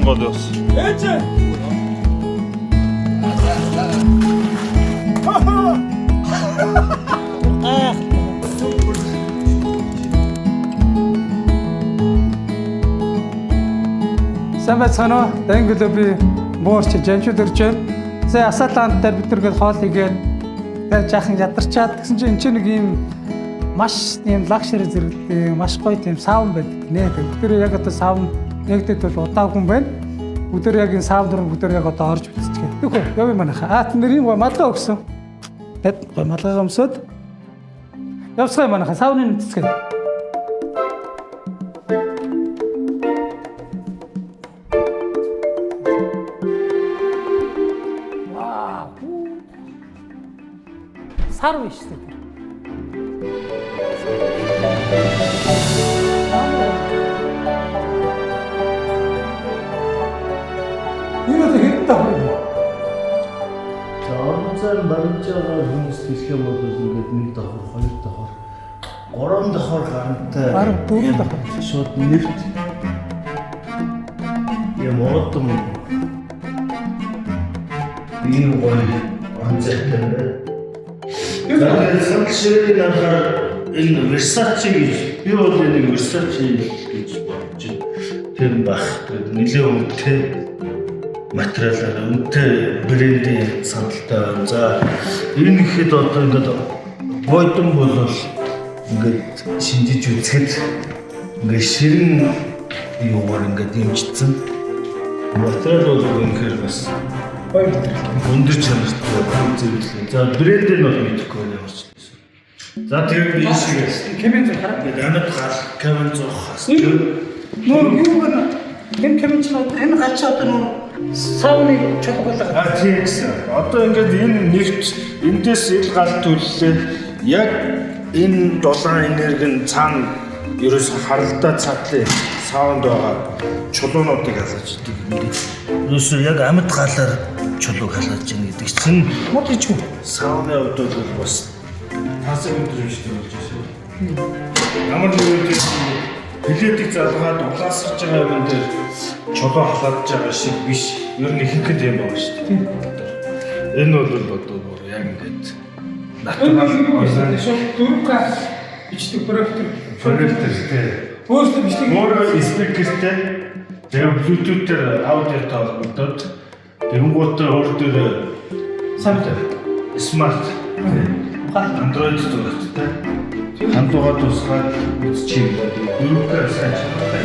Гол бас. Ээж. Сайн байцгаана уу? Дангилөө би буурч жанчууд ирж байна. За асаалаанд дээр бид төргээд хоол игээд тэгээ жаахан ядарчаад гэсэн чинь энэ чинь нэг ийм маш ийм luxury зэрэгтэй маш гоё тийм саун байдаг нэ. Тэгээ бид тэр яг одоо саун нэгдэд бол удаагүй юм байна. Бүгд яг энэ саун руу бүгд яг одоо орж үзчихье. Тэхүү явъя манайха. Аа тэнд ийм гоё малгай өгсөн. Тэд гоё малгайгаа өмсөд явцгаая манайха сауны нүцгэе. Вау. Сар биш үү тэр. Энэ одоо хэдэн давхар юм бэ? За орон зай баримж байгаа хүмүүс хэлэх юм бол ингээд нэг давхар, хоёр давхар, гурван давхар гарантай. Бараг дөрвөн давхар. Шууд нефт. Юм одом. Ийм гоё орон зайтай байна. За тэгээд сандал ширээг харахаар энэ Versace гэж би бол энийг Versace гэж бодож байна. Тэр бах тэгээд нэлээд үнэтэй материалаар үнэтэй брендийн сандалтай байна. За энэ гэхэд одоо ингээд гойдон бол ингээд шинжиж үзэхэд ингээд ширэн юугаар ингээд дэмжигдсэн. Материал бол үнэхээр бас Гоё материал. өндөр чанартай зөвлөлөө. За брэнд нь бол мэдэхгүй байна ямар ч байсан. За тэгээд энэ шиг Кемэн зүр хараа. ингээд амьд гал камен зурх хас. Нүүр юу гэнэ? Энэ кемэн чинь одоо энэ гач одоо нүүр сауны чулуугалаа. А тийм гэсэн. Одоо ингээд энэ нефт эндээс ил гал төллөө. Яг энэ дулаан энерги нь цаана ерөөс харалдаа цаатлын саунд байгаа чулуунуудыг халааж идэг ингээд. Ерөөсөө яг амьд галаар чулууг халааж ийн гэдэг чинь Мод ичгүй. сауны хувьд бол бас тасаг мэдрэмжтэй болж байна. Ямар нэгэн тийм хилээдэг залгаад улаасгаж байгаа юм дээр чулуу халааж байгаа шиг биш. Ер нь ихэнх юм байгаа шүү дээ. Энэ бол одоо бүр яг ингээд натурал Энэ шууд 4К бичдэг проектор. проектор тий. Өөрөөсөө бичлэг Өөрөө спикертэй тэгээ Bluetooth-ээр аудиотой холбогдоод тэгэнгүүтээ өөр дээр самтай. смарт Гал. Android зурагтай. Хандуугаа тусгаад үзчихье. 4К сайн чадaltaй.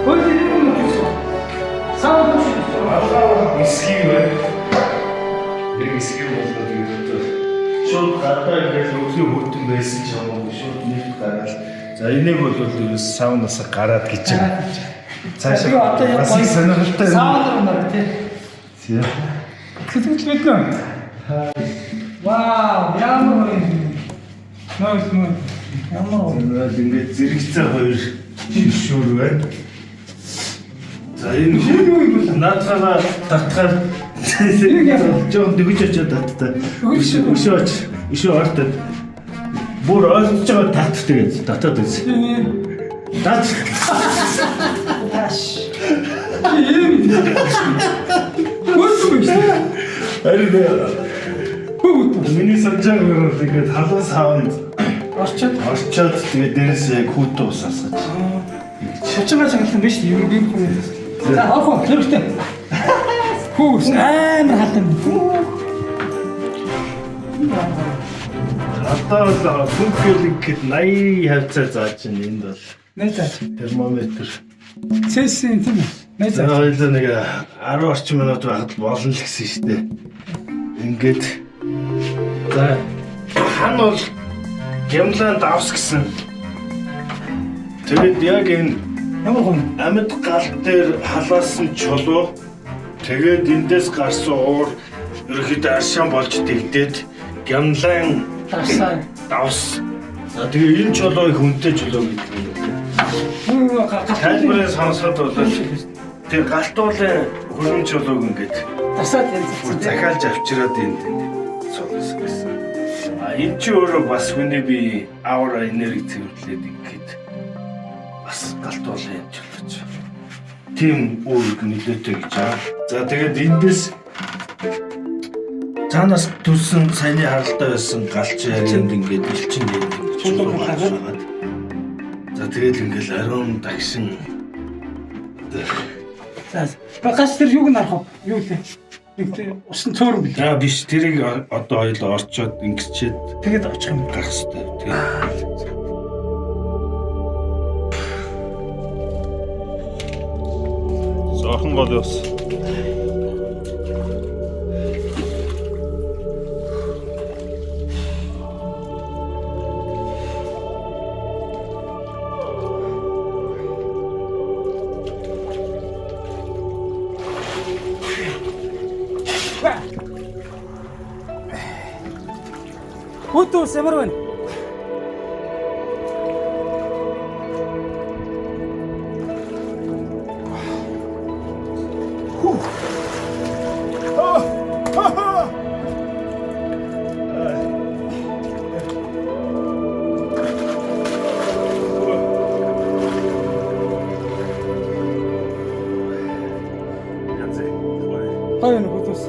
Өөр юм уу гэсэн. Саун биш. Алгаа эсхий байна. Яг эсхий болоод тэгээд одоо шууд гадаа ингээд өглөө хөтөн байсан ч хамаагүй шууд нефт гараад. За энийг бол ерөөс саунаас гараад гэж байна. Тэгээ одоо яг бас их сонирхолтой юм. Саун руу нараа тий. Тийм. Сэтгэл мэднэ. Вау, ямар гоё юм. Нөө нөө. Ямар гоё. Тэгээд ингээд зэрэгцээ хоёр шүр байна. За энэ Юу юм бэ? наадхаараа татхаар Энийг яах вэ? жоохон дөгөж очиод таттай. Өгш. Өшөө оч. Өшөө ортод. Бүр ойртож байгаа тат тэгээд татаад үзье. Тат. Тааш. Ийм. Хөөс юм шиг. Харин Хөөт. миний санаж байгаа бол ингээд халуун савнд Орчод. орчоод тэгээд дээрээс яг хүүтэн ус асгаж. Хучгаа шагалсан биш үү? Юм юм. За орох уу? Хэрэгтэй. Хүүс амар халуун. Хүү. Одоо бол пүнкэлэг гэхэд 80 хавцаа зааж байна энд бол Нэ за. термометр. Цэсийн тийм үү? Нэ За за. хоёлаа нэг 10 орчим минут байхад болно л гэсэн шүү дээ. Ингээд за хан бол гямлан давс гэсэн. Тэгээд яг энэ Ямар гоё. амьд гал дээр халаасан чулуу тэгээд эндээс гарсан уур ерөөхдөө аршаан болж дэгдээд гямлан Давсаа. давс. За тэгээ энэ чулуу их үнэтэй чулуу гэдэг юм байна. Хүү гал. Тайлбарыг сонсоход бол тэр галтуулын хөрөм чулууг ингээд Давсаад бүр янзлсан. захиалж авчираад энд энд суулгасан гэсэн. А энэ чи өөрөө бас хүний бие аура энерги цэвэрлээд ингээд Бас галтуулын юм чөлөөч. Тийм үүрэг нөлөөтэй гэж аа. За, тэгээд эндээс цаанаас төрсэн саяны харалтай байсан галч яг энд ингээд элчин энд ингээд Чулуу чулуу гарч гаргаад. байгаад. За, тэгээд ингээд ариун дагшин За, гаш тэр юуг нь харах вэ? Юу лээ? Нэг тэр усан цөөрөн бил. За, биш, тэрийг одоо хоёул орчоод ингэчээд Тэгээд очих юм. гарах хэрэгтэй. Тэгээд Орхон гол явсан. Хүйтэн ус ямар байна? Янз. Гоё юм хүйтэн ус.